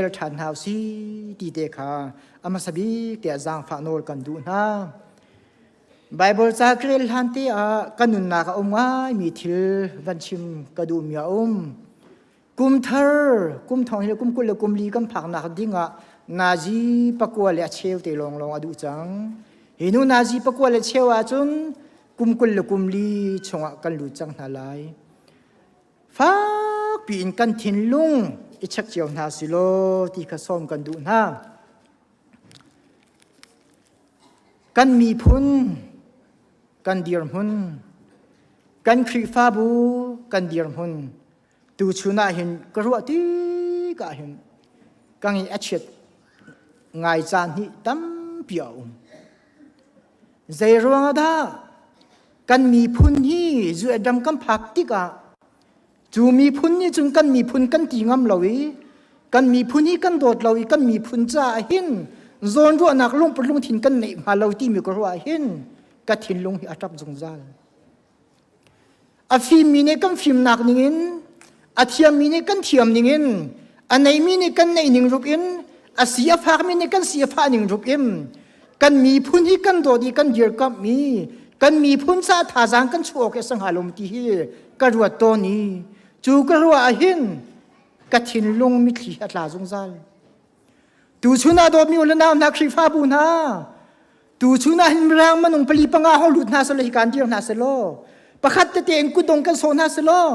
rel ṭhan hna si ti te kha a hmasa bik tiah zaangfah nawl kan duh hna. Baibal ca ka rel hlan te ah ka nunnak a um ngaimi thil van chim ka duhmi a um. Kum thar, kum thong hi kum 20 le kum li kan phaknak ding ah nazi pakua le a cheu te lawnglawng a duh cang. Hi nu nazi pakua le cheu ahcun kum 20 le kum li chungah kan lut cang hna lai. Fakpi in kan thinlung i check cio hna si law ti kha sawm kan duh hna. Kan miphun, kan dirhmun, kan Khrihfabu kan dirhmun tuchun ah hin ka ruah tik ah hin ka ngeih a chiat ngai caan hi tampi a um. Zei ruang ah dah kan miphun hi zu dam kan phak tikah cu miphun nih cun kan miphun kan ti ngam lo i kan miphun hi kan dawt lo i kan miphun caah hin zawnruahnak lungput lungthin kan neih hnga lo timi ka ruah hin ka thinlung hi a ṭap zungzal. A fimmi nih kan fimnak ningin, a thiammi nih kan thiam ningin, a neimi nih kan neih ning rup in, a si a fakmi nih kan si a fah ning rup in, kan miphun hi kan dawt i kan dirkamh i kan miphun ca thazaang kan chuah awk hi a si hnga lo ti hi ka ruat tawn i cu ka ruah ah hin ka thinlung mitthli a tla zungzal. Tuchun ah dawtmi u le nau hna Khrihfabu hna, tuchun ah hin mirang manung pali panga hong lut hna selaw hi kan dir hna selaw pakhat tete in kutdong kan sawh hna selaw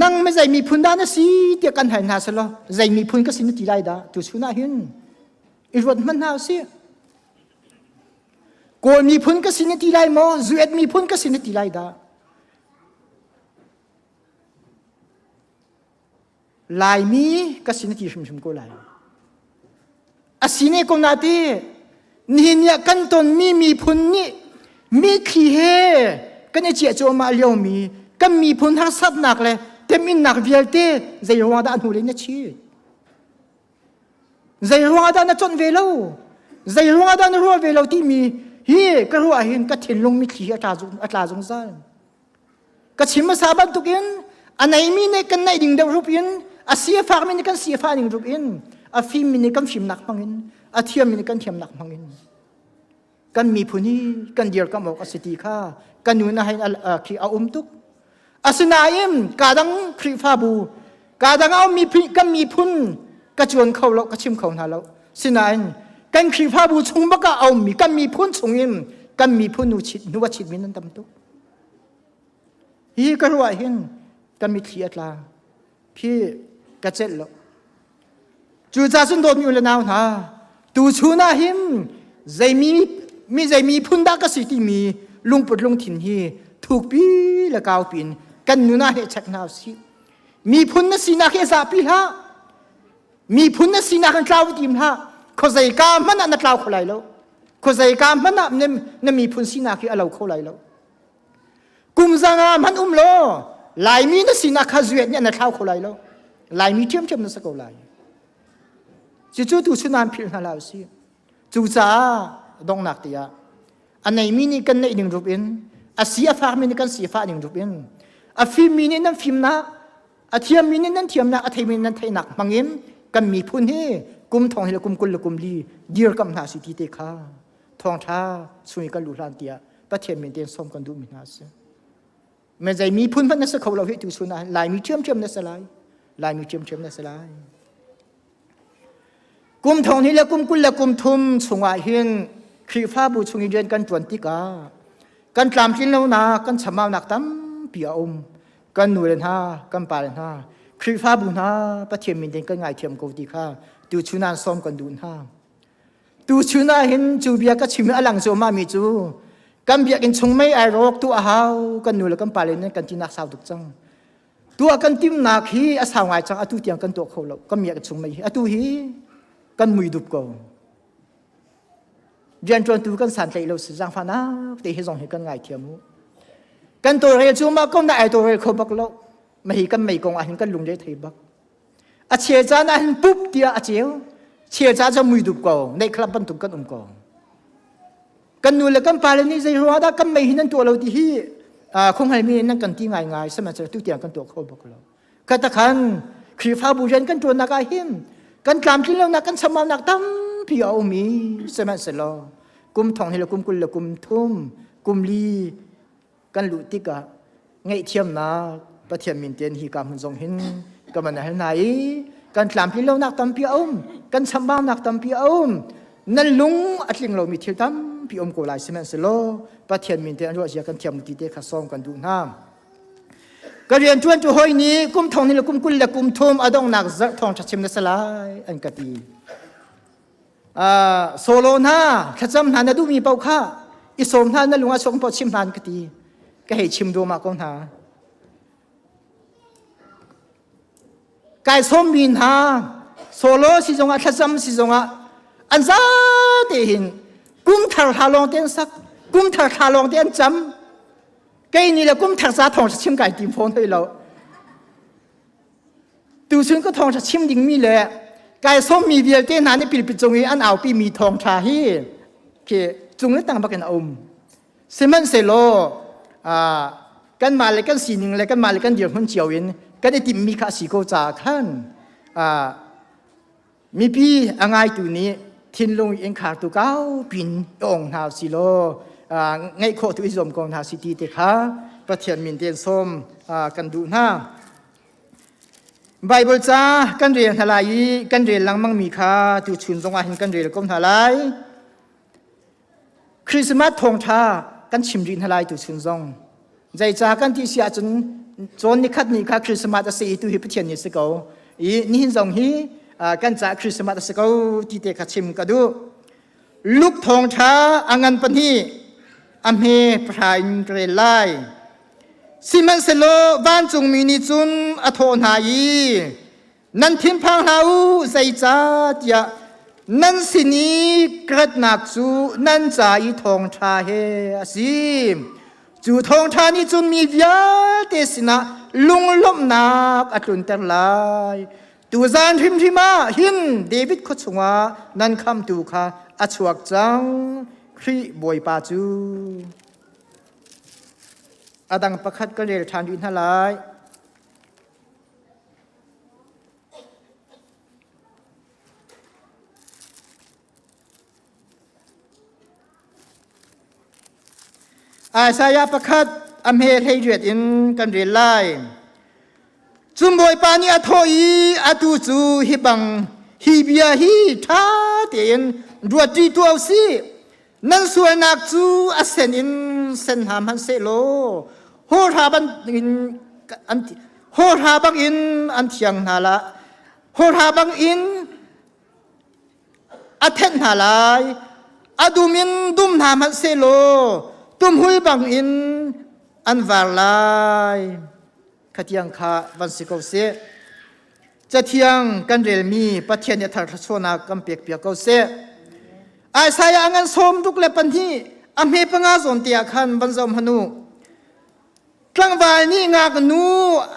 nang me zei miphun dah na si tiah kan hal hna selaw zei miphun ka si na ti lai dah tuchun ah hin i ruat hmanh hna usih. Kawl miphun ka si na ti lai maw? Zuet miphun ka si na ti lai dah? Laimi ka si na ti hrimhrim ko lai. A si ne ko na ti nihin ni ah kan tonmi miphun nih mitthli he kan i ciah cuahmah liomi kan miphun harsatnak le teminnak vialte zei ruang dah a hnu lei na chit? Zei ruang dah na chawnh ve lo? Zei ruang dah na ruah ve lo timi hi ka ruah hin ka thinlung mitthli hi a tla zungzal. Ka chim hmasa bantukin a neimi nih kan neih ding deuh rup in a si a fakmi nih kan si a fah ning rup in a fimmi nih kan fimnak hmang in a thiammi nih kan thiamnak hmang in kan miphun hi kan dirkamh awk a si ti kha kan nun ah hin khi a um tuk. Asinain kadang Khrihfabu kadang a ummi kan miphun ka cuan kho lo ka chim kho hna lo. Sinain kan Khrihfabu chung bak ah a ummi kan miphun chungin kan miphun nu chit nu a chitmi nan tam tuk. Hi ka ruah hin ka mitthli a tla. Khi ka celh lo. Cucaah cun dawtmi u le nau hna, tuchun ah hin zeimi mi zeimi phun dah ka si timi lungput lungthin hi thukpi le kaupi in kan nun ah heh check hna usih. Miphun na sinak hi zahpi hlah. Miphun na sinak in tlau tim hlah. Khuazei ka hmanh ah na tlau kho lai lo. Khuazei ka hmanh ah na miphun sinak hi a lo kho lai lo. Kum zanga hmanh um law Laimi na sinak kha zuet nih na thlau kho lai lo. Laimi ṭhiamṭhiam na si ko lai. Cucu tu chun an philh hna hlah usih. Cucaah donghnak tiah a neimi nih kan neih ning rup in a si a fakmi nih kan si a fah ning rup in a fimmi nih nan fimnak a thiammi nih nan thiamnak a theimi nih nan theihnak hmangin kan miphun hi kum thong hi le kum 20 le kum li dirkamh hna si ti te kha thawngṭha chung i kan luh hlan tiah Pathian min tein sawm kan duhmi hna a si. Me zei miphun hmanh na si kho lo hi tu chun ah Laimi ṭhiamṭhiam na si lai. Laimi ṭhiamṭhiam na si lai. Kum thong hnih le kum 20 le kum thum chungah hin Khrihfabu chung i rian kan ṭuan tikah kan tlamtlin lonak, kan chamaunak tampi a um. Kan nu le hna, kan pa le hna, Khrihfabu hna Pathian min tein kan ngaithiam ko ti kha tu chun ah sawm kan duh hna. Tuchun ah hin cu bia ka chim i a lang cuahmah mi cu kan biakinn chung mei ai rawk tu a hau kan nu le kan pa le nih kan tinak sau tuk cang. Tuah kan timnak hi a sau ngai cang atu tiang kan tuah kho lo kan biakinn chung mei hi atu hi kan mui dup ko. Rianṭuantu kan santlaih lo si zaangfahnak te hi zong hi kan ngaithiam u. Kan tawlrel cu mah ko na ai tawlrel kho bak lo. Mahi kan mei kong ah hin kan lungre thei bak. A chel caan ah hin pup tiah a ceu. Chel caan cu mui dup ko. Neihkhlap bantuk kan um ko. Kan nu le kan pale nih zei ruangah dah kan mei hi nan tuah lo ti hi khunghalmi nan kan ti ngaingai sihmanhsehlaw tu tiang kan tuah kho bak lo. Kata khan Khrihfabu rian kan ṭuannak ah hin kan tlamtlin lonak kan chambaunak tampi a um i sihmanhsehlaw kum thong hi le kum 20 le kum thum kum li kan luh tikah ngaihthiamnak Pathian min tein hi ka hmun zong hin ka man hal hna i kan tlamtlin lonak tampi a um kan chambaunak tampi a um nan lung a tling lomi thil tampi um ko lai sihmanhsehlaw Pathian min te an ruah zia kan thiam ti te kha sawm kan duh hna. Ka rian ṭuantu hawi nih kum thong ni le kum 20 le kum thum a donghnak zarh thawng ṭha chim na si lai an ka ti. Solo hna thlacam hna na duhmi paoh kha i sawm hna na lung a chuak paoh chim hna an ka ti. Ka hei chim duahmah ko hna. Kai sawmmi hna solo si zongah thlacam si zongah an zate hin kum thar hla lawng te an sak kum thar thla lawng te an cam kei ni le kum thar ca thawng chim kai tim fawn hoi lo tuchun ka thawng chim dingmi le kai sawmmi vialte hna nih pilpit cung i an aupi mi thawng tha hi khi cung le tang bakin a um Sihmanhsehlaw kanmah le kan sining le kanmah le kan dirhmun cio in kan i timhmi kha a si ko caah khan mipi a ngaitu nih thinlung innkhar tu kau pin i ong hna si law ngeih khawh tu i zuam ko hna si ti te kha Pathian min tein sawm kan duh hna. Bible ca kan rel hna lai i kan rel lengmang mi kha tuchun zongah hin kan rel ko hna lai. Christmas thawngṭha kan chim rih hna lai tuchun zong. Zeicah kan ti si ahcun cawn nikhat ni kha Christmas a si i tu hi Pathian ni a si ko. I nihin zong hi kan caah Christmas a si ko ti te kha chim ka duh. Luke thawngṭha a ngan pahnih a hme pahra in ka rel lai. Sihmanhsehlaw vancungmi nih cun a thawh hna i Nan thinphang hlah u, zeicahtiah nan sin i ka ratnak cu nan ca i thawngṭha he a si. Cu thawngṭha nih cun mi vialte sinah lunglawmhnak a tlunter lai. Tuzan hrimhrim ah hin David khua chungah nan khamtu kha a chuak cang, Khrih Bawipa cu. A dang pakhat ka rel ṭhan rih hna lai. Isaiah pakhat a hme 18 in kan rel lai. Cun Bawipa nih a thawh i atu cu hi bang hi bia hi ṭha tein ruat ṭi tuah u sih. Nan sualnak cu a sen in sen hna hmanhsehlaw hawhra bangin an hawhra bangin an thiang hna la hawhra bangin a thenh hna lai a dum in dum hna hmanhsehlaw tumhul bangin an var lai khatiang kha van si ko seh Cathiang kan relmi Pathian nih a thar thluachuahnak kan pekpiak ko seh. Isaiah a ngan 62 a hme panga zawn te ah khan van zoh hmanh u. Tlangval nih ngaknu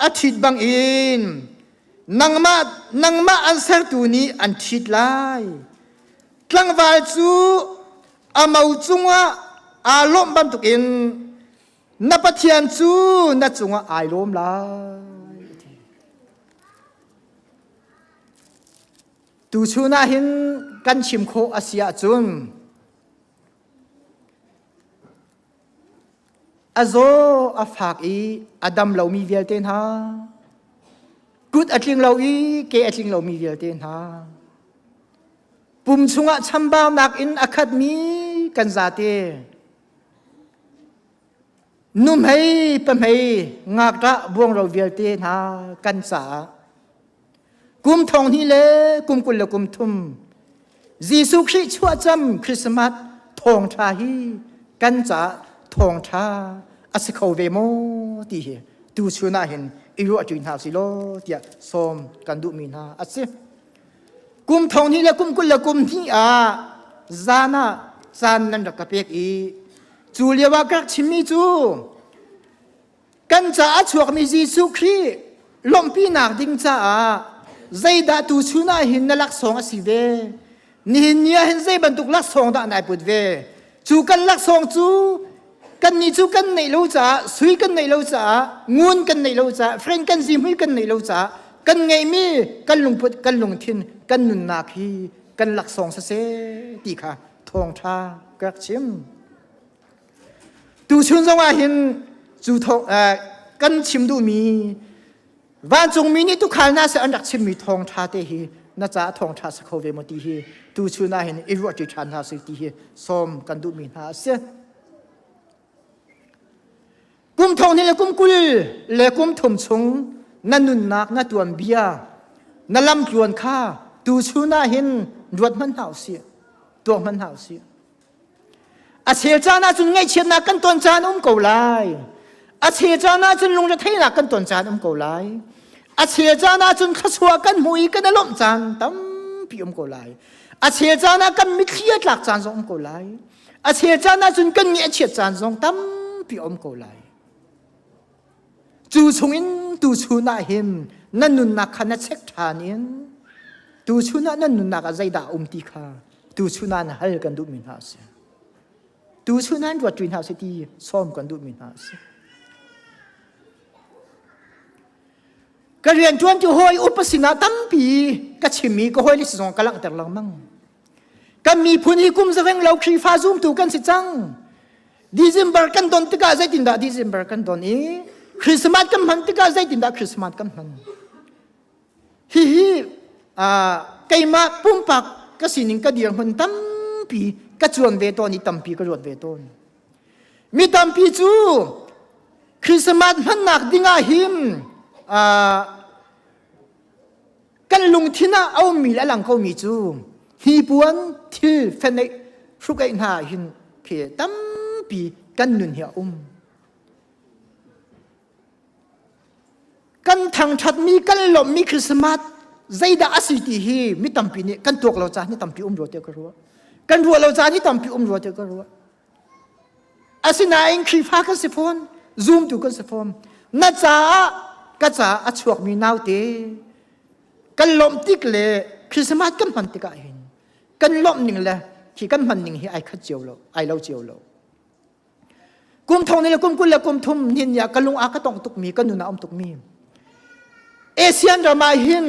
a ṭhit bangin nangmah nangmah an sertu nih an ṭhit lai. Tlangval cu a mo cungah aa lawmh bantukin na Pathian cu na cungah ai lawm lai. Tuchun ah hin kan chim khawh a si ahcun a zaw a fak i a dam lomi vialte hna kut a tling lo i ke a tling lomi vialte hna pum chungah chambaunak in a khatmi kan zate Nuhmei pahmei ngakṭah buangro vialte hna kan caah kum thong hnih le kum 20 le kum thum Jesuh Khrih chuahcam Christmas thawngṭha hi kan caah thawngṭha a si kho ve maw ti hi tuchun ah hin i ruahṭi hna usih law tiah sawm kan duhmi hna a si. Kum thong hnih le kum 20 le kum hnih ah zan ah caan nan rak ka pek i Cu lio ah ka rak chimmi cu kan caah chuakmi Jesuh Khrih lawmhpinak ding caah zeidah tuchun ah hin na laksawng a si ve? Nihin ni ah hin zei bantuk laksawng dah nai put ve? Cu kan laksawng cu kannih cu kan neih lo caah sui kan neih lo caah ngun kan neih lo caah friend kan zihmui kan neih lo caah. Kan ngeihmi kan lungput, kan lungthin, kan nunnak hi kan laksawng siseh ti kha thawngṭha ka rak chim. Tuchun zongah hin cu thawng kan chim duhmi vancungmi nih tuukhal hna seh an rak chimmi thawngṭha te hi na caah thawngṭha si kho ve maw ti hi tuchun ah hin i ruahṭi ṭhan hna sih ti hi sawm kan duhmi hna a si. Kum thong hnih le kum 20 le kum thum chung na nunnak na tuanbia na lamtluan kha tuchun ah hin ruat hmanh hna usih tuak hmanh hna usih. A chel caan ahcun ngaihchiatnak kan ton caan um ko lai. A chel caan ahcun lungretheihnak kan ton caan um ko lai. A chel caan ahcun thluachuah kan hmuh i kan i lawmh caan tampi um ko lai. A chel caan ah kan mitthli a tlak caan zong um ko lai. A chel caan ahcun kan ngaih a chiat caan zong tampi um ko lai. Cu chungin tuchun ah hin na nunnak kha na check ṭhan in tuchun ah na nunnak ah zeidah a um ti kha tuchun ah na hal kan duhmi hna a si. Tuchun ah ruat ṭi hna sih ti sawm kan duhmi hna a si. Ka rianṭuan tu hawi upa sinah tampi ka chim i ka hawile si zong ka langhter lengmang. Kan miphun hi kum zareng lo Khrihfa zumtu kan si cang. December kan don tikah zeitindah December kan don i Christmas kan hman tikah zeitindah Christmas kan hman. Hihi keimah pumpak ka sining ka dirhmun tampi ka cuan ve tawn i tampi ka ruat ve tawn. Mi tampi cu Christmas hmannak dingah hin kan lungthin ah a ummi le a lang komi cu hnipuan thil feneih hrukaih hna hin khi tampi kan nun hi a um. Kan thangṭhatmi kan lawmhmi Christmas zeidah a si ti hi mi tampi nih kan tuak lo caan hi tampi um rua tiah ka ruah. Kan ruah lo caan hi tampi um rua tiah ka ruah. Asinain Khrihfa kan si fawn, zumtu kan si fawn. Na caah ka caah a chuakmi naute kan lawmh tik le Christmas kan hman tikah hin kan lawmh ning le khi kan hman ning hi ai khat cio lo, ai lo cio lo. Kum thong ni le kum 20 le kum thum hin ya ka lung a ka tong tukmi, ka nun a um tukmi. Asian ram ah hin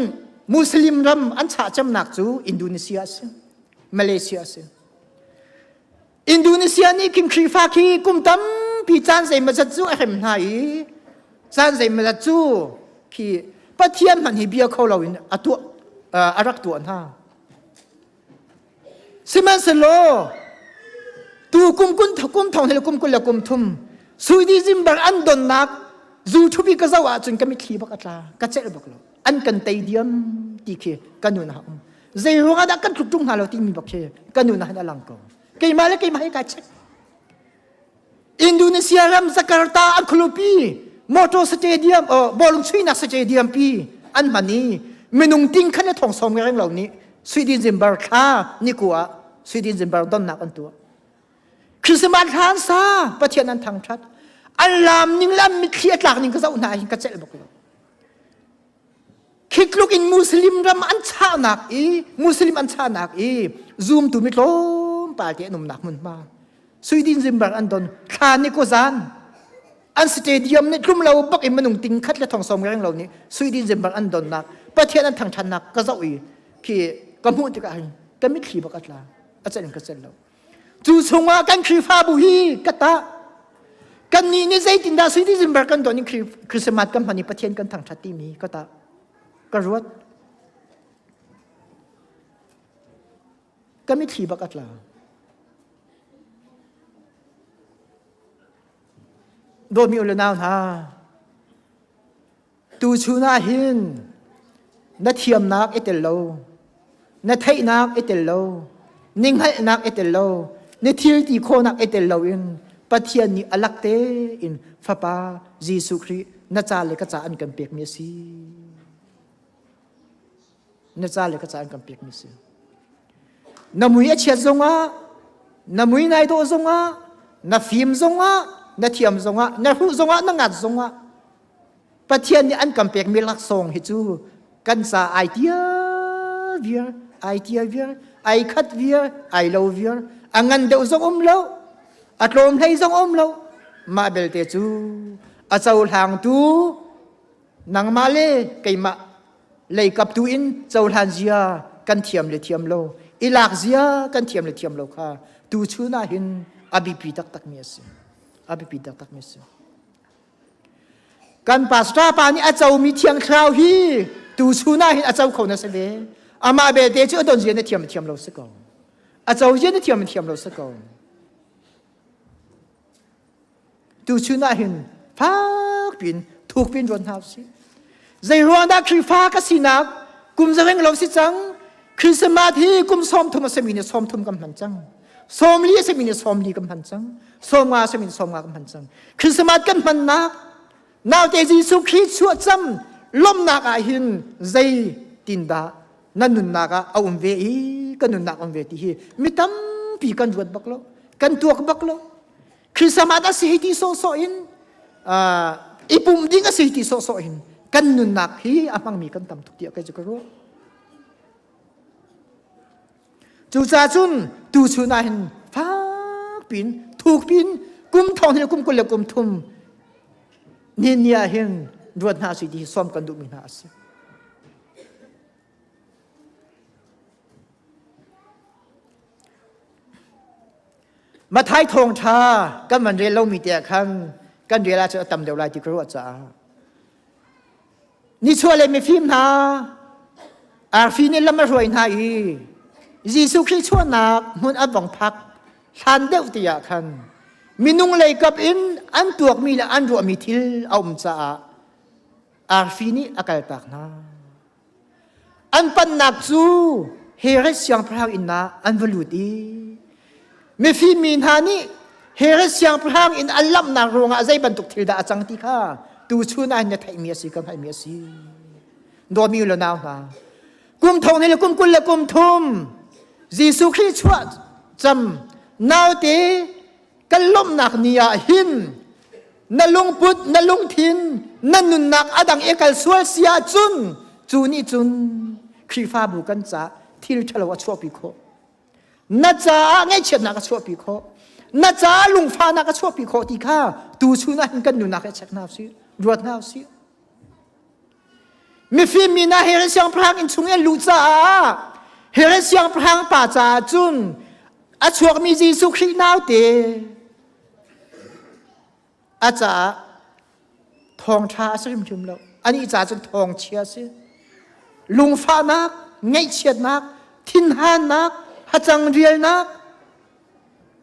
Muslim ram an chah cemnak cu Indonesia a si, Malaysia a si. Indonesia nih khin Khrihfa khi kum tampi caan zeimawzat cu a hrem hna i caan zeimawzat cu khi Pathian hmanh hi bia kho loin a tuah a rak tuah hna. Sihmanhsehlaw tu kum kun kum thong le kum 20 le kum thum Sui Zimbar an donnak YouTube ka zoh ahcun ka mitthli bak a tla ka celh bak lo an kan tei diam ti khi ka nun ah um zei ruangah dah kan tluk ṭung hna lo timi bak khi ka nun ah hin a lang ko keimah le keimah hi kai check Indonesia ram Jakarta an khualipi motor stadium bawlung chuihnak stadium pi an hman i minung ting khan le thong sawm reng lo nih Sweden Zimbar thla niku ah Sweden Zimbar donnak an tuah Christmas hlan sa Pathian an thangṭhat an lam ning lam mitthli a tlak ning ka zoh hna hin ka celh bak lo Khi tluk in Muslim ram an chahnak i Muslim an chahnak i zumtu mi tlawmpal te an umnak hmunhma Sweden Zimbar an don thla ni ko zan an stadium nih tlum lo bak in minung ting khat le thong som reng lo nih Sweden Zimbar an donnak Pathian an thangthannak ka zoh i khi ka hmuh tikah hin ka mitthli bak a tla a celh in ka celh lo Cu chungah kan Khrihfabu hi ka tah. Kannih nih zeitindah sui December kan don i Christmas kan hman i Pathian kan thangṭhat timi ka tah. Ka ruat. Ka mitthli bak a tla. Dawtmi u le nau hna, Tuchun ah hin na thiamnak i tel lo, na theihnak i tel lo, ni hngalhnak i tel lo, ni thil ti khawhnak i tel loin Pathian nih a lak tein Fapa Jesuh Khrih na ca le ka ca an kan pekmi a si. Na ca le ka ca an kan pekmi a si. Na mui a chiat zongah, na mui nai dawh zongah, na fim zongah, na thiam zongah, na hruh zongah, na ngat zongah, Pathian nih an kan pekmi laksawng hi cu kan ca ai tia viar, ai tia viar, ai khat viar, ai lo viar, a ngan deuh zong um lo, a tlawm hlei zong um lo. Mah belte cu a cohlangtu nangmah le keimah. Leikap tu in cohlan zia kan thiam le thiam lo, i lak zia kan thiam le thiam lo kha tu chun ah hin a biapi taktakmi a si. A biapi taktakmi a si. Kan pastor pa nih a comi thiang thlarau hi tu chun ah hin a co kho na si ve. Amah belte cu a don zia na thiam thiam lo si ko. A co zia na thiam thiam lo si ko. Tu chun ah hin fak pin thuk pin ruat hna usih. Zei ruang dah Khrihfa ka sinak kum zareng lo si cang. Christmas hi kum 30 a simi nih 30 kan hman cang. 40 a simi nih 40 kan hman cang. 50 a simi nih 50 kan hman cang. Christmas kan hmannak naute Jesuh Khrih chuah cam lawmhnak ah hin zei tin dah na nunnak ah a um ve i ka nunnak um ve ti hi mi tampi kan ruat bak lo kan tuak bak lo Christmas a si ti sawhsawh in i pum ding a si ti sawhsawh in kan nunnak hi a hmangmi kan tam tuk tiah kei cu ka ruah. Cucaah cun tuchun ah hin fak pin thuk pin kum thong hi kum 20 le kum thum ni ni ah hin ruat hna si ti hi sawm kan duhmi hna a si. Mathai thawngṭha kan van rel lomi te ah khan kan rel ahcun a tam deuh lai ti ka ruah caah nichuah le mifim hna arfi nih lam a hruai hna i Jesuh Khrih chuahnak hmun an vong phak hlan deuh ti ah khan minung lei kap in an tuakmi le an ruahmi thil a um caah arfi nih a kaltak hna. An pannak cu Herod siangpahrang inn ah an va lut i mifim mi hna nih Herod siangpahrang inn an lamhnak ruangah zei bantuk thil dah a cang ti kha tuchun ah na theihmi a si ka hngalhmi a si. Dawtmi u le nau hna, kum thong le kum 20 le kum thum Jesuh Khrih chuah cam naute kan lawmhnak ni ah hin na lungput na lungthin na nunnak a dang i kal sual si ahcun cu nih cun Khrihfabu kan caah thil ṭhalo a chuahpi khawh na caah ngaihchiatnak a chuahpi khawh na caah lungfahnak a chuahpi khawh ti kha tu chun ah hin kan nunnak he check hna usih ruat hna usih mifim mi hna Herod siangpahrang inn chung i an luh caah Herod siangpahrang pa caah cun a chuakmi Jesuh Khrih naute a caah thawngṭha a si hrimhrim lo anih caah cun thawngchia a si lungfahnak ngaihchiatnak thinhannak hacang rialnak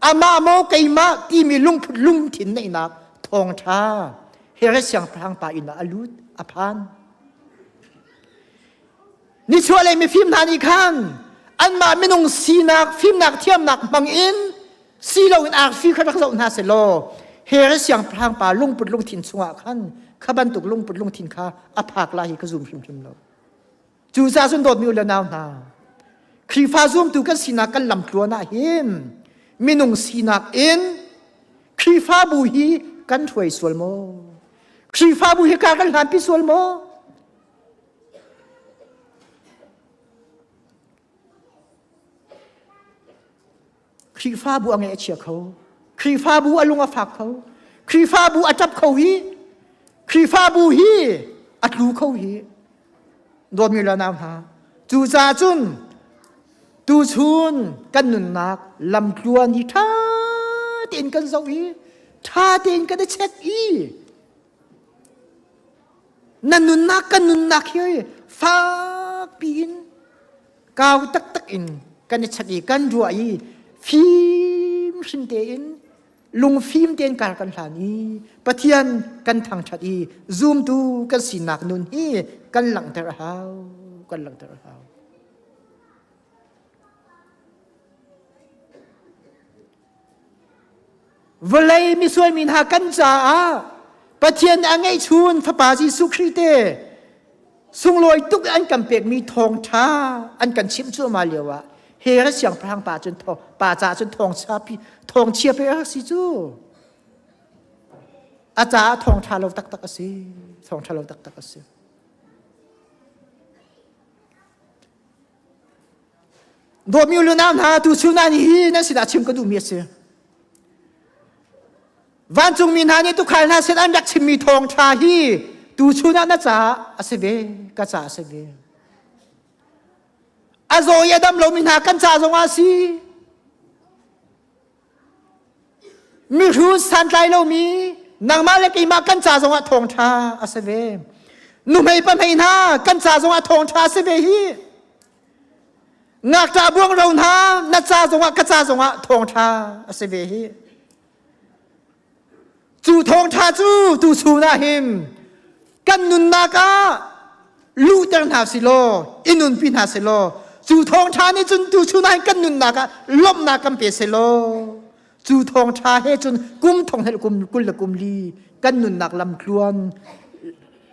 amah maw keimah timi lungput lungthin neihnak thawngṭha Herod siangpahrang pa inn ah a lut a phan nichuahlei mifim hna nih khan anmah minung sinak fimnak thiamnak hmang in si loin arfi kha rak zoh hna selaw Herod siangpahrang pa lungput lungthin chungah khan kha bantuk lungput lungthin kha a phak lai hi ka zum hrimhrim lo Cucaah cun dawtmi u le nau hna, Khrihfa zumtu kan sinak kan lamtluan ah hin minung sinak in Khrihfabu hi kan hruai sual maw? Khrihfabu hi kar kan hlanpi sual maw? Khrihfabu a ngaih a chia kho. Khrihfabu a lung a fak kho. Khrihfabu a ṭap kho hi. Khrihfabu hi a tlu kho hi. Dawtmi le nau hna, cucaah cun tuchun kan nunnak lamtluan hi ṭha tein kan zoh i ṭha tein kan i check i na nunnak kan nunnak hi fakpi in kau taktak in kan i check i kan ruah i fim hrim tein lungfim tein kar kan hlan i Pathian kan thangṭhat i zumtu kan sinak nun hi kan langhter a hau kan langhter a hau Vawlei misual mi hna kan caah Pathian a ngeihchun Fapa Jesuh Khrih te sunglawi tuk an kan pekmi thawngṭha an kan chimh cuahmah lio ah Herod siangpahrang pa cun pa caah cun thawngchia pi thawngchia pe a si cu a caah thawngṭha lo taktak a si thawngṭha lo taktak a si Dawtmi u nau hna tu chun ah hi nan sinah chim ka duhmi a si. Vancungmi hna nih tuukhal hna sin an rak chimmi thawngṭha hi tu chun ah na caah a si ve, ka caah a si ve. A zaw i a dam lomi hna kan ca zongah a si. Mihrut santlai lomi nangmah le keimah kan ca zongah thawngṭha a si ve. Nuhmei pahmei hna kan ca zongah thawngṭha a si ve hi. Ngakṭah buangro hna na ca zongah ka ca zongah thawngṭha a si ve hi. Cu thawngṭha cu tuchun ah hin kan nunnak ah luhter hna si law i nunpi hna si law cu thawngṭha nih cun tuchun ah hin kan nunnak ah lawmhnak kan pe seh law cu thawngṭha he cun kum thong he kum 20 le kum li kan nunnak lamtluan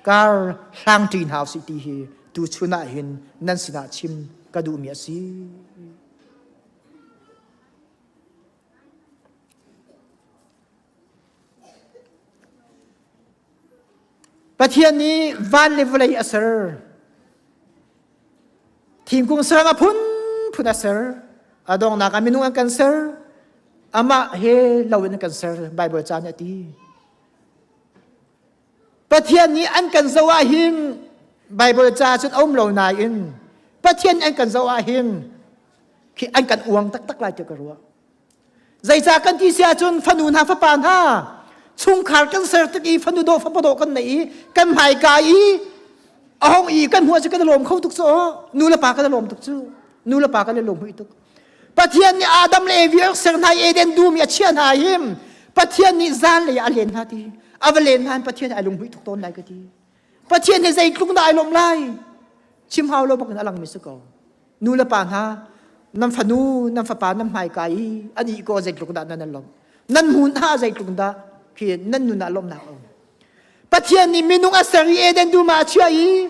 kar hlangṭi hna usih ti hi tuchun ah hin nan sinah chim ka duhmi a si. Pathian nih van le vawlei a ser. Thingkung saram a phunphun a ser. A donghnak ah minung an kan ser. Amah he lo in an kan ser. Bible ca nih a ti. Pathian nih an kan zoh ahhin Bible ca cun a um lo nain Pathian an kan zoh ahhin khi an kan uang taktak lai ti ka ruah. Zeicah kan ti si ahcun fanu hna fapa hna chungkhar kan ser tik i fanu dawh fapa dawh kan nei i kan hmaika i a hong i kan hmuh cu kan i lawm kho tuk cu nu le pa kan i lawm tuk cu nu le pa kan i lawm hui tuk Pathian nih Adam le Evi a ser hna i Eden dum i a chiah hna him Pathian nih zan lei ah a len hna ti a va len hna Pathian ai lunghmuih tuk tawn lai ka ti Pathian hi zeitluk dah ai lawmh lai chim hau lo bak in a langmi si ko nu le pa hna nan fanu nan fapa nan hmaika i an ih ko zeitluk dah nan lawmh nan hmun hna zeitluk dah khi nan nun ah lawmhnak a um Pathian nih minung a ser i Eden dum ah a chiah i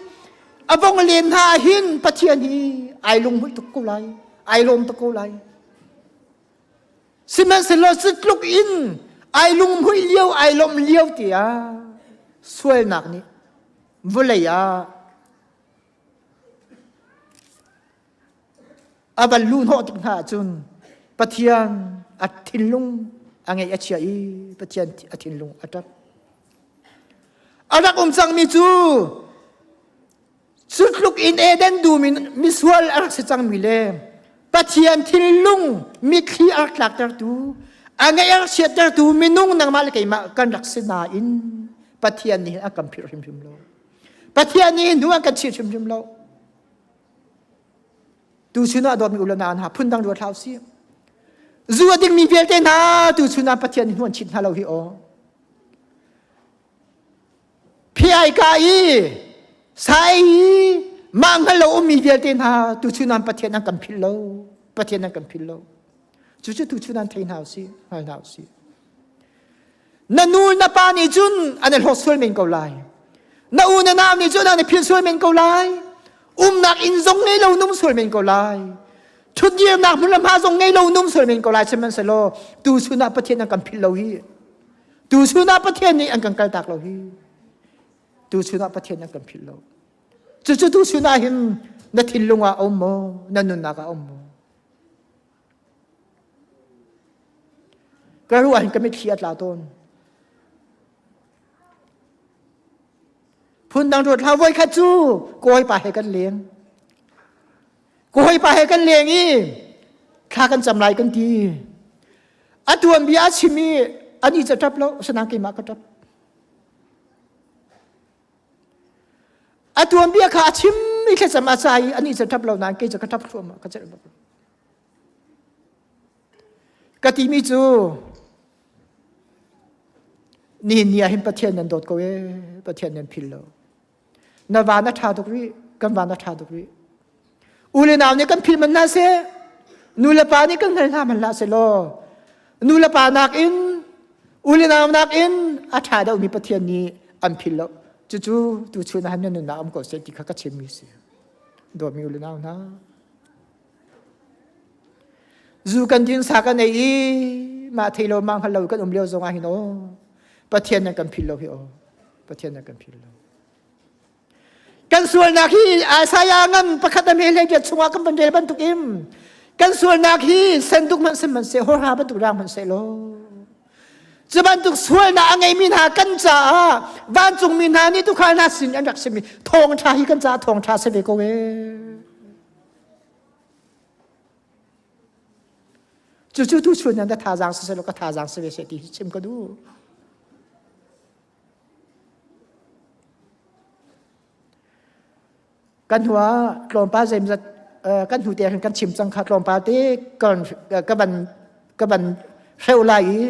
a vong len hna ah hin Pathian hi ai lunghmuih tuk ko lai ai lawm tuk ko lai sihmanhsehlaw cutluk in ai lunghmuih lio ai lawmh lio tiah sualnak nih vawlei ah A van luhhnawh tik hna ahcun Pathian a thinlung a ngeih a chia i Pathian a thinlung a ṭap. A rak um cangmi cu cu tluk in Eden dum in misual a rak si cangmi le Pathian thinlung mitthli a rak tlaktertu a ngeih a rak chiattertu minung nangmah le keimah kan rak si nain Pathian nih a kan philh hrimhrim lo. Pathian nih hnu a kan chih hrimhrim lo. Tuchun ah dawtmi u le nau hna phundang ruat hlah usih. Zu a dingmi vialte hna tuchun ah Pathian nih hnuan chit hna lo hi aw. Phiai ka i sai i mah hngal lo ummi vialte hna tuchun ah Pathian an kan philh lo. Pathian an kan philh lo. Cucu tuchun an thei hna usih, hngal hna usih. Na nu na pa nih cun an i hlawt sual men ko lai. Na u na nau nih cun an i philh sual men ko lai. Umnak inn zong ngei lo num sual men ko lai. Ṭhutdirnak hmun le hma zong ngei lo num sual men ko lai sihmanhsehlaw tu chun ah Pathian an kan philh lo hi. Tu chun ah Pathian nih an kan kaltak lo hi. Tu chun ah Pathian an kan philh lo. Cucu tu chun ah hin na thinlung ah a um maw? Na nunnak ah a um maw? Ka ruah hin ka mitthli a tla tawn. Phundang ruat hlah voi khat cu kawipa he kan leng. Kawipa he kan leng i thla kan cam lai kan ti. A tuanbia a chim i ani ca ṭap lo, asinain keimah ka ṭap. A tuanbia kha a chim i thlacam a ca i ani ca ṭap lo nain kei cu ka ṭap thluahmah ka celh bak. Ka timi cu nihin ni ah hin Pathian nan dawt ko ee Pathian nan phil lo. Na van a ṭha tuk rih kan van a ṭha tuk rih. U le nau nih kan philh man hna seh nu le pa nih kan hngal hna hmanh hlah seh law nu le pa nakin u le nau nakin a ṭha deuhmi Pathian nih an philh lo. Cucu tuchun ah hin nan nunnak um ko seh ti kha ka chimmi si. Dawtmi u le nau hna. Zu kan din sa kan ei i mah thei lo mah hngal lo kan um lio zong ah hin aw Pathian nan kan philh lo hi aw Pathian nan kan philh lo. Kan sualnak hi Isaiah ngan pakhat a hlei hlei chungah kan van rel bantuk in kan sualnak hi senduk hmanh sihmanhseh horha bantuk rang hmanh law cu bantuk sualnak a ngeimi hna kan caah vancungmi hna nih tukhal hna sin an rak simi thawngṭha hi kan caah thawngṭha si ve ko ee. Cucu tu chun nan ka thazaang si selaw ka thazaang si ve seh ti hi chim ka duh. Kan hnu ah tlawmpal zeimzat kan hnu te kan chim cang kha tlawmpal te kan ka van ka van hreu lai i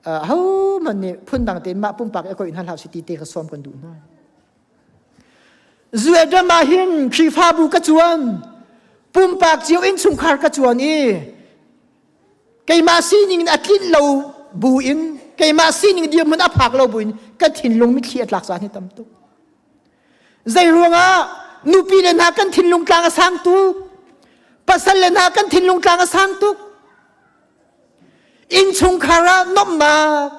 ahohmanh nih phundang tein mah pumpak i koih hna hlah si ti te kha sawm kan duh hna. Zuedram ah hin Khrihfabu ka cuan pumpak cio innchungkhar ka cuan i keimah sining in a tlinh lo bu in keimah sining dirhmun a phak lo bu in ka thinlung mitthli a tlak caan hi tam tuk. Zei ruangah nupi le hna kan thinlung tlang a sang tuk pasal le hna kan thinlung tlang a sang tuk Innchungkhar ah nomhnak,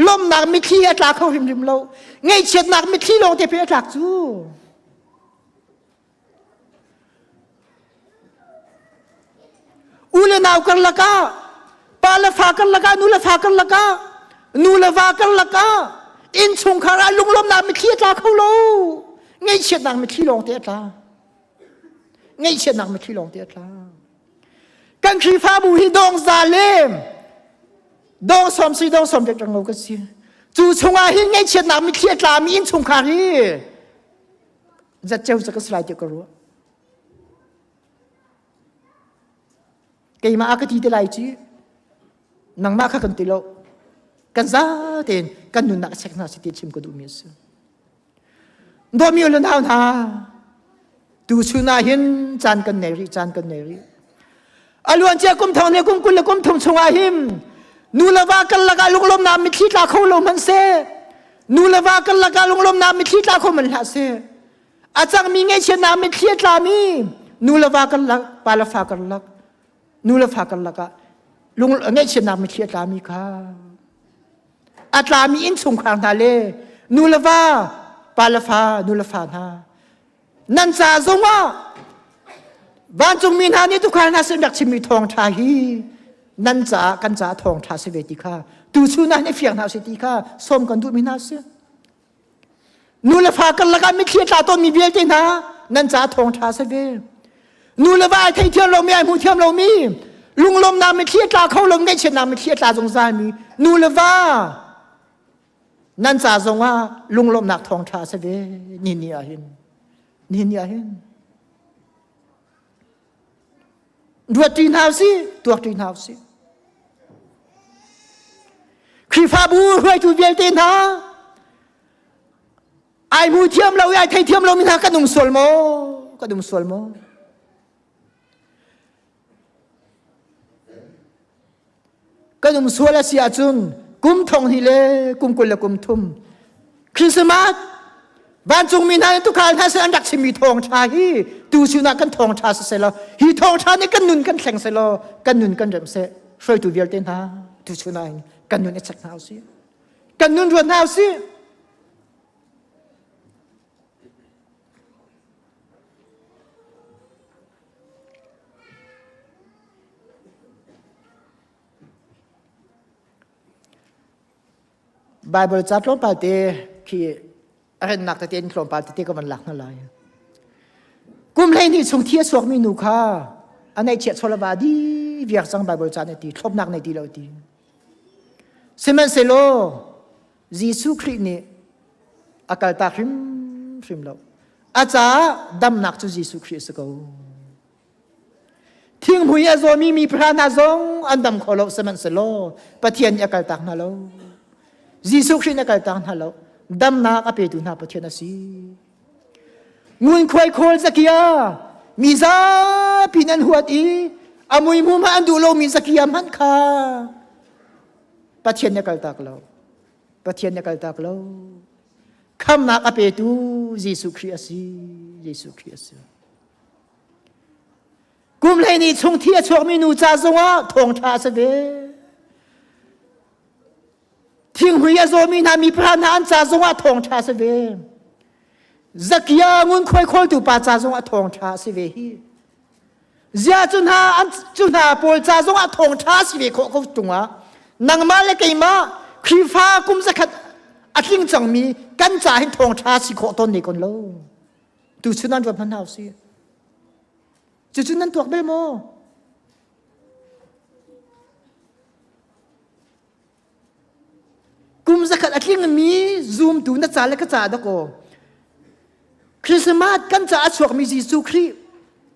lawmhnak mitthli a tla kho hrimhrim lo. Ngaihchiatnak mitthli lawng te pei a tlak cu. U le nau karlak ah, pa le fa karlak ah, nu le fa karlak ah, nu le va karlak ah, innchungkhar ah lunglawmhnak mitthli a tla kho lo. Ngaihchiatnak mitthli lawng te a tla. Ngaihchiatnak mitthli lawng te a tla. Kan Khrihfabu hi dawngza le dawng sawm si dawng sawm reng lo kan si. Cu chungah hin ngaihchiatnak mitthli a tlami innchungkhar hi zatceu cu ka si lai ti ka ruah. Keimah a ka ti te lai ci nangmah kha kan ti lo. Kan za tein kan nunnak a chek hna si ti chim ka duhmi a si. Dawmi le nau hna, tuchun ah hin caan kan nei rih, caan kan nei rih. A luancia kum thong le kum 20 le kum 30 chungah hin nu le va karlak ah lunglawmnak mitthli tla kho lo hmanh seh, nu le va karlak ah lunglawmnak mitthli tla kho hmanh hlah seh. A cangmi ngaihchiatnak mitthli a tlami nu le va karlak, pa le fa karlak, nu le fa karlak ah lung ngaihchiatnak mitthli a tlami kha a tlami innchungkhar hna le nu le va pa le fa nu le fa hna nan ca zongah vancungmi hna nih tukhal hna sin rak chimmi thawngṭha hi nan caah kan caah thawngṭha si ve ti kha tuchun ah hin i fiang hna si ti kha sawm kan duhmi hna si Nu le fa karlak ah mitthli a tla tawnmi vialte hna nan caah thawngṭha si ve. Nu le va ai theithiam lomi, ai hmu thiam lomi, lunglawmnak mitthli a tla kho lo, ngaihchiatnak mitthli a tla zungzalmi nu le va nan ca zongah lunglawmhnak thawngṭha si ve ni ni ah hin. Ni ni ah hin. Ruat ṭi hna usih, tuak ṭi hna usih. Khrihfabu hruaitu vialte hna ai hmu thiam lo i ai thei thiam lomi hna kan um sual maw? Kan um sual maw? Kan um sual a si ahcun kum thong hnih le kum 20 le kum thum Christmas vancungmi hna nih tukhal hna sin an rak chimmi thawngṭha hi tu sinah kan thawngṭha si selaw hi thawngṭha nih kan nun kan thleng selaw kan nun kan remh seh hruaitu vialte hna tu chun ah hin kan nun i check hna usih kan nun ruat hna usih Bible ca tlawmpal te khi a rennak tete in tlawmpal tete ka van lak hna lai. Kum 12 chung thi a chuakmi nu kha a neihchiah chawlava di viak cang Bible ca nih ti thlopnak nei ti lo ti. Sihmanhsehlaw Jesuh Khrih nih a kaltak hrimhrim lo. A caah damnak cu Jesuh Khrih a si ko. Thinghmui a zawmi mi pahra hna zong an dam kho lo sihmanhsehlaw Pathian nih a kaltak hna lo. Jesuh Khrih nih a kaltak hna lo. Damnak a petu hna Pathian a si. Ngunkhuai khawl Zakia mi zapi nan huat i a muihmu hmanh an duh lomi Zakia hmanh kha Pathian nih a kaltak lo. Pathian nih a kaltak lo. Khamnak a petu Jesuh Khrih a si. Jesuh Khrih a si. Kum 12 chung thi a chuakmi nu ca zongah thawngṭha a si ve. Thinghmui a zawmi hna mi pahra hna an ca zongah thawngṭha a si ve. Zakia ngunkhuai khawltu pa ca zongah thawngṭha a si ve hi. Zia cu hna an cu hna pawl ca zongah thawngṭha a si ve khawh ko tungah nangmah le keimah Khrihfa kum zakhat a tling cangmi kan ca hin thawngṭha si khawh tawn ne kon lo. Tuchun nan ruat hmanh hna usih. Cucu nan tuak bel maw? Kum zakhat a tlingmi zumtu na ca le ka ca dakaw. Christmas kan ca a chuakmi Jesuh Khrih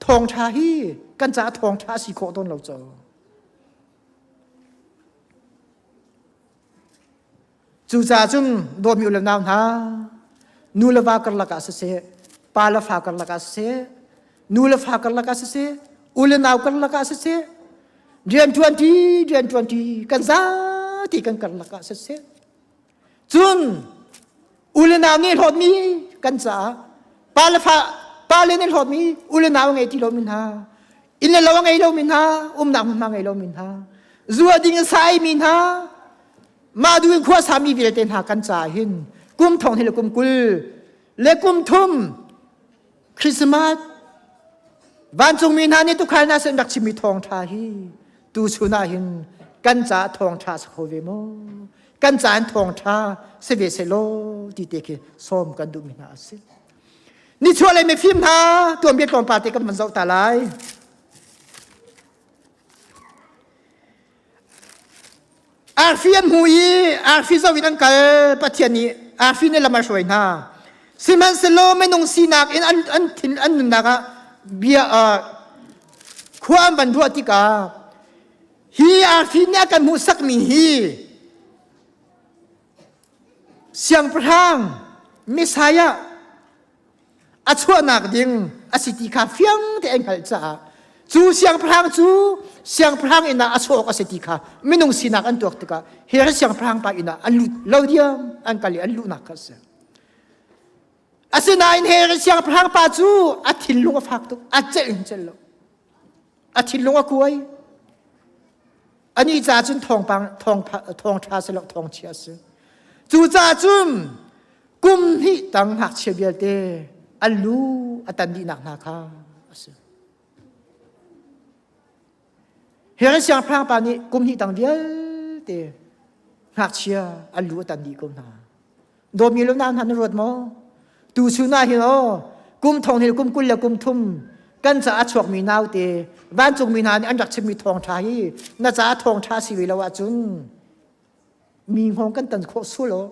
thawngṭha hi kan ca thawngṭha a si khawh tawn lo co. Cucaah cun dawtmi u le nau hna, nu le va karlak ah siseh, pa le fa karlak ah siseh, nu le fa karlak ah siseh, u le nau karlak ah siseh, rianṭuanṭi rianṭuanṭi kan zati kan karlak ah siseh, cun u le nau nih hlawtmi kan caah pa le fa pa le nih hlawtmi u le nau ngei ti lomi hna inn le lo a ngei lomi hna umnak hmunhma ngei lomi hna zu a ding in sai mi hna mah duh in khua sami vialte hna kan caah hin kum thong hi le kum 20 le kum thum Christmas vancungmi hna nih tukhal hna sin rak chimmi thawngṭha hi tu chun ah hin kan caah thawngṭha si kho ve maw kan caah in thawngṭha si ve selaw ti te khi sawm kan duhmi hna a si nichuahlei mifim hna tuanbia tlawmpal te kan van zoh ta lai Arfi an hmu i arfi zoh in an kal Pathian nih arfi nih lam a hruai hna. Sihmanhsehlaw minung sinak in an an thin an nunnak ah bia uh, khua an van ruah tikah hi arfi nih a kan hmuhsakmi hi siangpahrang Messiah a chuahnak ding a si ti kha fiang tein hngalh caah cu siangpahrang cu siangpahrang inn ah a chuah awk a si ti kha minung sinak an tuak tikah Herod siangpahrang pa inn ah an lut lo diam an kal i an luhnak kha a si. Asinain Herod siangpahrang pa cu a thinlung a fak tuk a celh in celh lo a thinlung a kuai Anih ca cun thawngpang thawng thawngṭha si lo thawngchia a si. Cucaah cun kum hnih tang ngakchia vialte an lu a tan dihnak hna kha a si. Herod siangpahrang pa nih kum hnih tang vialte ngakchia an lu a tan dih ko hna. Dawmi lo na hna na ruat maw? Tu chun ah hin aw kum thong hil kum 20 le kum thum kan ca a chuakmi naute vancungmi hna nih an rak chimmi thawngṭha hi na ca thawngṭha si ve lo ahcun mi hngawng kan tan khawh sul aw.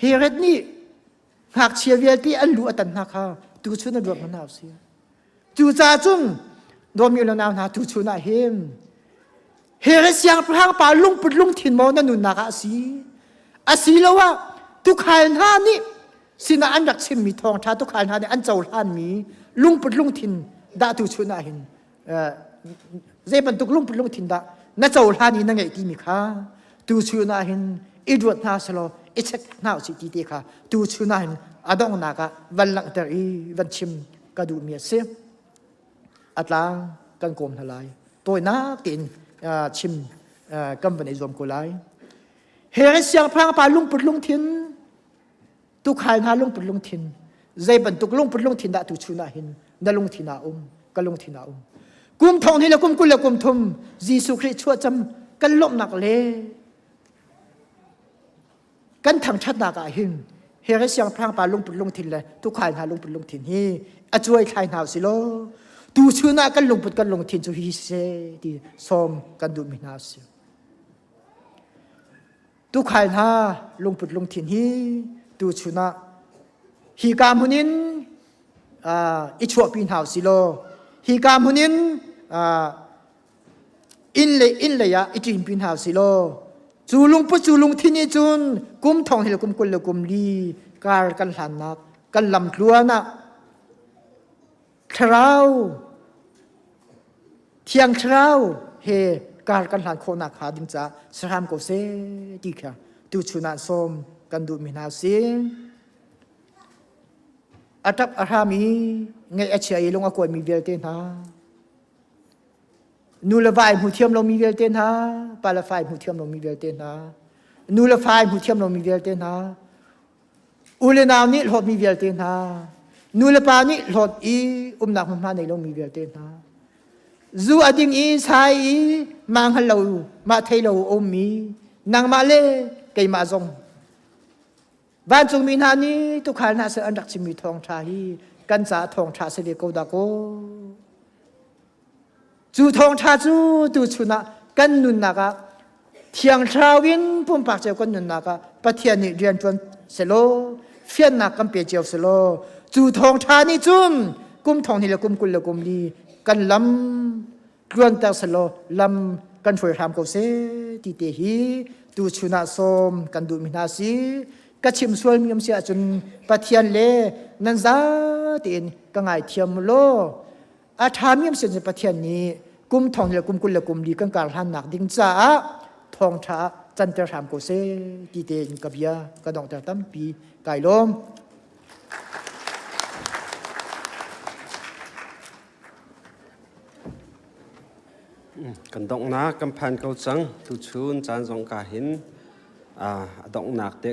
Herod nih ngakchia vialte an lu a tan hna kha tuchun a ruat hna si. Cucaah cun dawmi le nau hna tuchun ah hin Herod siangpahrang pa lungput lungthin maw na nunnak ah a si? Asiloah tukhal hna nih sinah an rak chimmi thawngṭha tukhal hna nih an cohlanmi lungput lungthin dah tuchun ah hin zei bantuk lungput lungthin dah na cohlan i na ngeih timi kha tuchun ah hin i ruat hna selaw i check hna usih ti te kha tuchun ah hin a donghnak ah van langhter i van chim ka duhmi a si. A tlang kan kawm hna lai. Tawinak tein chim kan van i zuam ko lai. Herod siangpahrang pa lungput lungthin tukhal hna lungput lungthin zei bantuk lungput lungthin dah tuchun ah hin na lungthin ah um ka lungthin ah um kum thong hi le kum 20 le kum thum Jesuh Khrih chuahcam kan lawmhnak le kan thangṭhatnak ah hin Herod siangpahrang pa lungput lungthin le tukhal hna lungput lungthin hi a cuai thlai hna usih law tuchun ah kan lungput kan lungthin cu hi siseh ti sawm kan duhmi hna a si. Tukhal hna lungput lungthin hi tuchun ah hika hmun in i chuahpi hna usih law hika hmun in inn le inn lei ah i ṭinpi hna usih law cu lungput cu lungthin nih cun kum thong hil kum 20 le kum li kar kan hlannak kan lam tluan ah thlarau Thiang Thlarau he kar kan hlan khawhnak hnga ding caah si hram ko seh ti kha tuchun ah sawm kan duhmi hna si. A ṭap a hram i ngaih a chia i lung a kuaimi vialte hna, nu le va ai hmu thiam lomi vialte hna, pa le fa ai hmu thiam lomi vialte hna, nu le fa ai hmu thiam lomi vialte hna, U le nau nih hlawtmi vialte hna, nu le pa nih hlawt i umnak hmunhma nei lomi vialte hna, zu a ding i sai i mah hngal lo mah thei lo a ummi nangmah le keimah zong vancungmi hna nih tukhal hna sin an rak chimmi thawngṭha hi kan caah thawngṭha si ve ko dah kaw. Cu thawngṭha cu tuchun ah kan nunnak ah. Thiang Thlarau in pumpak cio kan nunnak ah Pathian nih rian ṭuan selaw fiannak kan pe cio selaw cu thawngṭha nih cun kum thong hnih le kum 20 le kum li kan lam tluanter selaw lam kan hruai hram ko seh ti te hi tu chun ah sawm kan duhmi hna si. Ka chim sualmi um si ahcun Pathian le nan za tein ka ngaithiam law a ṭhami um si ahcun Pathian nih kum thong le kum 20 le kum li kan kar hlannak ding caah thawngṭha canter hram ko seh ti tein ka bia ka donghter. Tampi kai lawm. Kan donghnak kan phan ko cang. Tuchun caan zong ka hin a donghnak te.